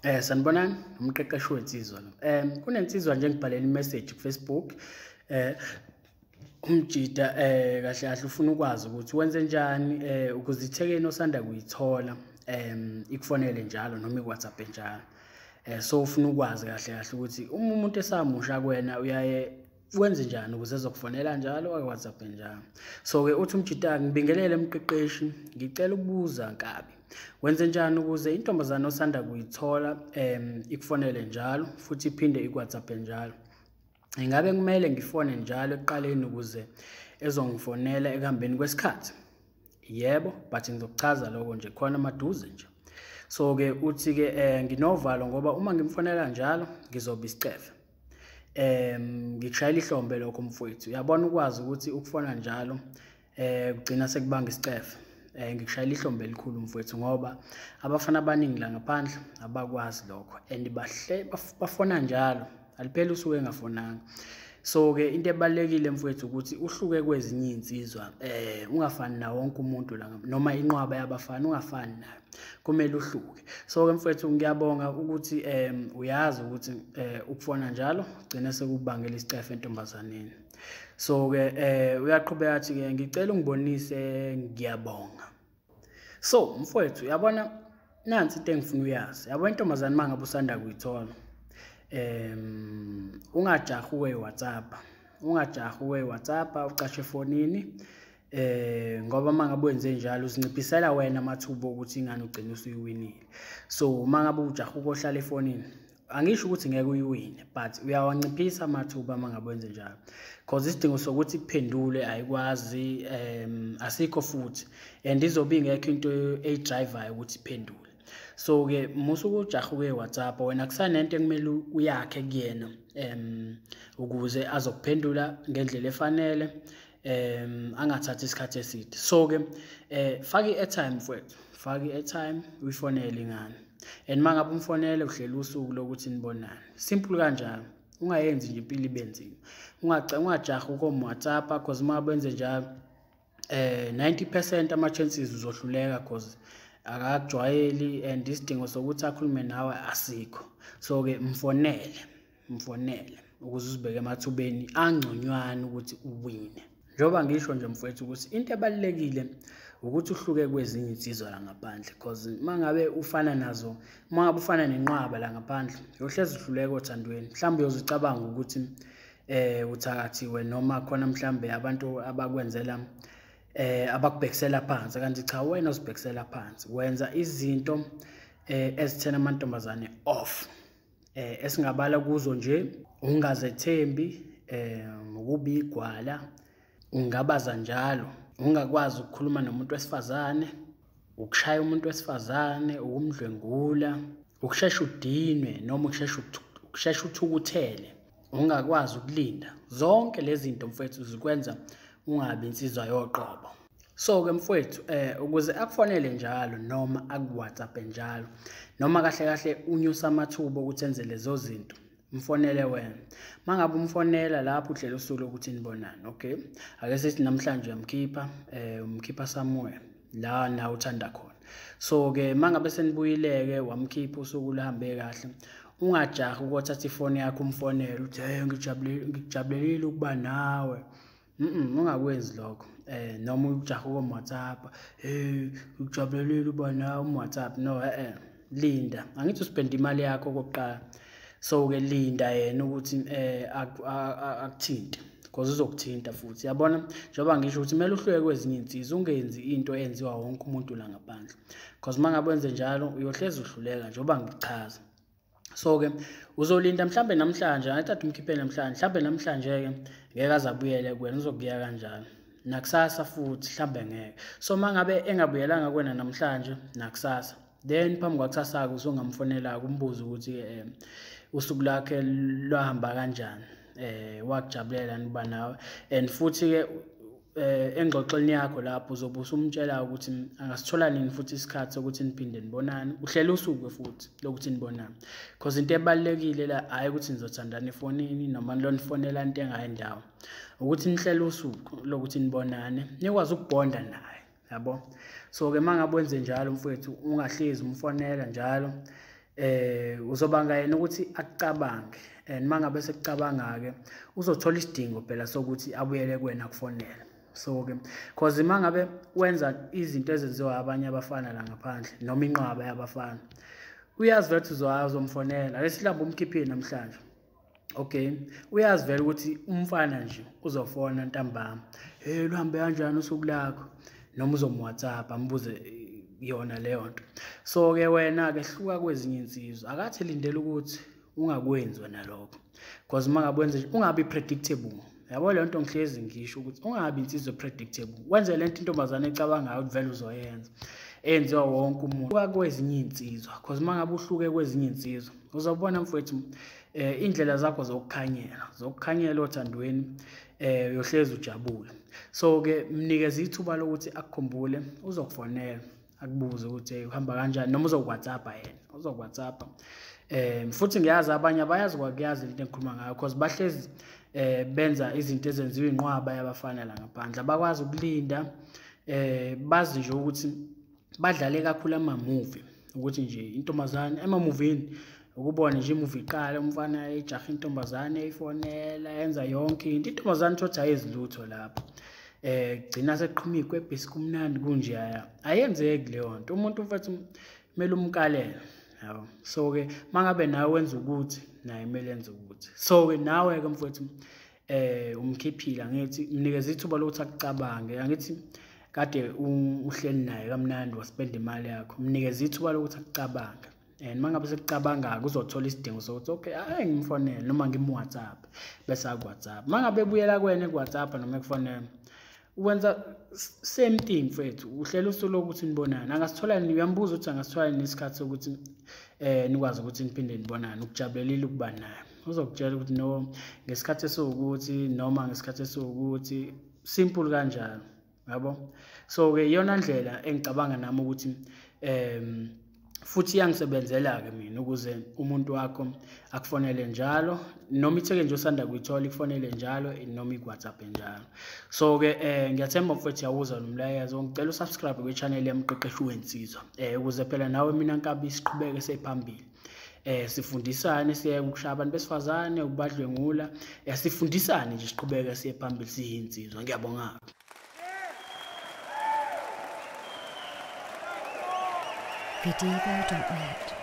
Sanibonani, umqeqeshi wensizwa lo. Kunensizwa nje engibhalela imessage ku-Facebook. Umjida kahle kahle ufuna ukwazi ukuthi wenze njani ukuze ithekeni osanda kuyithola ikufonele njalo noma iku-WhatsApp njalo. So ufuna ukwazi kahle kahle ukuthi uma umuntu esamusha kuwena uyaye wenze njani ukuze ezokufonela njalo aku-WhatsApp njalo. So-ke uthi umjida, ngibingelele mqeqeshi, ngicela ukubuza nkabi. Wenze njani ukuze intombazane osanda kuyithola ikufonele njalo futhi iphinde iku-WhatsApp njalo? Ingabe kumele ngifone njalo ekuqaleni ukuze ezongifonela ekuhambeni kwesikhathi? Yebo, but ngizokuchaza lokho nje khona maduze nje. So-ke uthi-ke nginovalo ngoba uma ngimfonela njalo ngizoba isicefe. Ngikushayela ihlombe lokho mfowethu. Uyabona ukwazi ukuthi ukufona njalo kugcina sekubanga isicefe. Ngikushayela ihlombe elikhulu mfowethu ngoba abafana abaningi la ngaphandle abakwazi lokho and bahle bafona njalo, alipheli usuku engafonanga. So-ke into ebalulekile mfowethu ukuthi uhluke kwezinye iy'nsizwa, ungafani nawo wonke umuntu la noma inqwaba yabafana ungafani nayo, kumele uhluke. So-ke mfowethu ngiyabonga ukuthi uyazi ukuthi ukufona njalo gcina sekubangela isicefe entombazaneni. So-ke uyaqhubeka athi-ke ngicela ungibonise, ngiyabonga. So mfowethu uyabona nansi into engifuna uyazi, yabo intombazane uma ngabe usanda kuyithola ungajahi uwe-WhatsApp, ungajahi uwe-WhatsApp ucashe efonini ngoba uma ngabe wenze njalo uzinciphisela wena amathuba okuthi ingane ugcine usuyiwinile. So uma ngabe ujaha ukohlala efonini, angisho ukuthi ngeke uyiwine but uyawanciphisa amathuba uma ngabe wenze njalo, cause isidingo sokuthi kuphendule ayikwazi, asikho futhi and izobe ingekho into eyidrayivayo ukuthi iphendule. So-ke musa ukujaha uke-WhatsApp wena, kusanento ekumele uyakhe kuyena ukuze azokuphendula ngendlela efanele, angathathi isikhathi eside. So-ke faka i-airtime mfowethu, faka i-airtime uyifonele ingane, and uma ngabe umfonele uhlela usuku lokuthi nibonane, simple kanjalo. Ungayenzi nje impilo ibe nzima, ungajahi ukom-WhatsApp cause uma benze njalo 90% ama-chances uzohluleka cause akakujwayeli and isidingo sokuthi akhulume nawe asikho. So-ke mfonele, mfonele ukuze uzibeke emathubeni angconywana ukuthi uwine. Njengoba ngisho nje mfowethu ukuthi into ebalulekile ukuthi uhluke kwezinye insizwa la ngaphandle, cause uma ngabe ufana nazo, uma ngabe ufana nenqwaba la ngaphandle uyohlezi uhluleka othandweni. Mhlawumbe uyozicabanga ukuthi uthakathiwe noma khona mhlawumbe abantu abakwenzela abakubhekisela phansi, kanti cha wena uzibhekisela phansi, wenza izinto ezithena amantombazane off. Esingabala kuzo nje ungazethembi, ukubigwala, ungabaza njalo, ungakwazi ukukhuluma nomuntu wesifazane, ukushaya umuntu wesifazane, ukumdlwengula, ukushesha udinwe noma ukushesha uthukuthele, ungakwazi ukulinda. Zonke lezi zinto mfowethu zikwenza ungabi insizwa yoqobo. So-ke mfowethu ukuze akufonele njalo noma aku-WhatsApp njalo noma kahle kahle unyusa amathuba okuthi enze lezo zinto, mfonele wena. Uma ngabe umfonela lapho uhlela usuku lokuthi nibonane, okay? Ake sithi namhlanje uyamkhipha, umkhipha somewhere la nawe uthanda khona. So-ke uma ngabe senibuyile-ke wamkhipha usuku luhambe kahle, ungajahi ukuthatha ifoni yakho umfonele uthi hey ngijabulelile ukuba nawe. Ungakwenzi lokho. Noma ujahe ukom-WhatsApp, hey ngijabulelile ukuba nawe um-WhatsApp. No, linda. Angithi uspende imali yakho okokuqala. So-ke linda yena ukuthi akuthinte, cause uzokuthinta futhi. Yabona njengoba ngisho ukuthi kumele uhluke kwezinye iy'nsizwa, ungenzi into eyenziwa wonke umuntu la ngaphandle, cause uma ngabe wenze njalo uyohlezi uhluleka njengoba ngichaza. So-ke uzolinda mhlambe namhlanje, angithi umkhiphe namhlanje, mhlambe namhlanje-ke ngeke aze abuyele kuwena, uzokuya kanjalo nakusasa futhi mhlambe ngeke. So uma ngabe engabuyelanga kuwena namhlanje nakusasa, then phambi kwakusasa-ke usungamfonela-ke umbuze ukuthi usuku lakhe lwahamba kanjani, wakujabulela ukuba nawe, and futhi-ke engxoxweni yakho lapho uzobe usumtshela ukuthi angasithola nini futhi isikhathi sokuthi niphinde nibonane, uhlele usuku futhi lokuthi nibonane, cause into ebalulekile la hhayi ukuthi nizothandana efonini noma nilonifonela into engayi ndawo, ukuthi nihlele usuku lokuthi nibonane nikwazi ukubhonda naye, yabo. So-ke uma ngabe wenze njalo mfowethu, ungahlezi umfonela njalo. Uzobanga yena ukuthi akucabange, and mangabe sekucabanga ke uzothola isidingo phela sokuthi abuyele kuwena kufonela. So ke cause mangabe wenza izinto ezenziwa abanye abafana la ngaphandle noma inqwaba yabafana, uyazi vele ukuthi uzomfonela. Lesilamba umkhiphile namhlanje, okay, uyazi vele ukuthi umfana nje uzofona ntambama, hey luhambe kanjani usuku lakho, noma uzomWhatsApp ambuze yona leyo nto. So ke wena ke hluka kwezinye insizwa, akathi lindela ukuthi ungakwenzi wena lokho, because mangabe wenze ungabi predictable. Yabo le nto ngihlezi ngisho ukuthi ungabi insizwa predictable, wenze lento intombazane ecabangayo ukuthi vele uzoyenza, enziwa wonke umuntu. Hluka kwezinye insizwa, because mangabe uhluke kwezinye insizwa uzobona mfowethu indlela zakho zokukhanyela othandweni, uyohlezi ujabule. So ke mnikeze ithuba lokuthi akukhumbule, uzokufonela akubuze ukuthi uhamba kanjani, noma uzokuWhatsApp yena, uzokuWhatsApp. Futhi ngiyazi abanye abayazi kwakuyazi into engikhuluma ngayo, because bahlezi benza izinto ezenziwa inqwaba yabafana la ngaphandle, abakwazi ukulinda, bazi nje ukuthi badlale kakhulu ama-movie, ukuthi nje intombazane ema-movini ukubona nje imuvi iqala umfana ejaha intombazane eyifonela yenza yonke into, intombazane thothi ayizilutho lapho, gcina seqhuma ikwebhisi kumnandi kunje, ayenzeki leyo nto. Umuntu mfethu kumele umkalele, yabo. So ke mangabe nawe wenza ukuthi naye kumele enze ukuthi. So ke nawe ke mfethu umkhiphile, angithi mnikeze ithuba lokuthi akucabange, angithi kade uhleli naye kamnandi waspend imali yakho, mnikeze ithuba lokuthi akucabange. And mangabe sekucabanga uzothola isidingo sokuthi okay ayi ngimfonele noma ngimWhatsApp, bese akuWhatsApp. Mangabe ebuyela kuwena kuWhatsApp noma ekufonela, wenza same thing mfethu, uhlela usuku lokuthi nibonane. Angasithola uyambuza ukuthi angasithola nesikhathi sokuthi nikwazi ukuthi niphinde nibonane, ukujabulelile ukuba naye. Uzokutshela ukuthi no ngesikhathi esiwukuthi noma ngesikhathi esiwukuthi, simple kanjalo, yabo. So ke iyona ndlela engicabanga nami ukuthi futhi iyangisebenzela ke mina, ukuze umuntu wakho akufonele njalo, noma itheke nje usanda kuyithola ikufonele njalo, noma iWhatsApp njalo. So ke ngiyathemba mfowethu yawuzwa nomlayezo. Ngicela usubscribe kwi-channel yamqeqeshi wensizwa, ukuze phela nawe mina nkabi siqhubeke sephambili. Sifundisane, siye ukushaya abantu besifazane, ukubadlwengula, sifundisane nje siqhubeke siye phambili siyinsizwa. Ngiyabonga. Vidivo.net.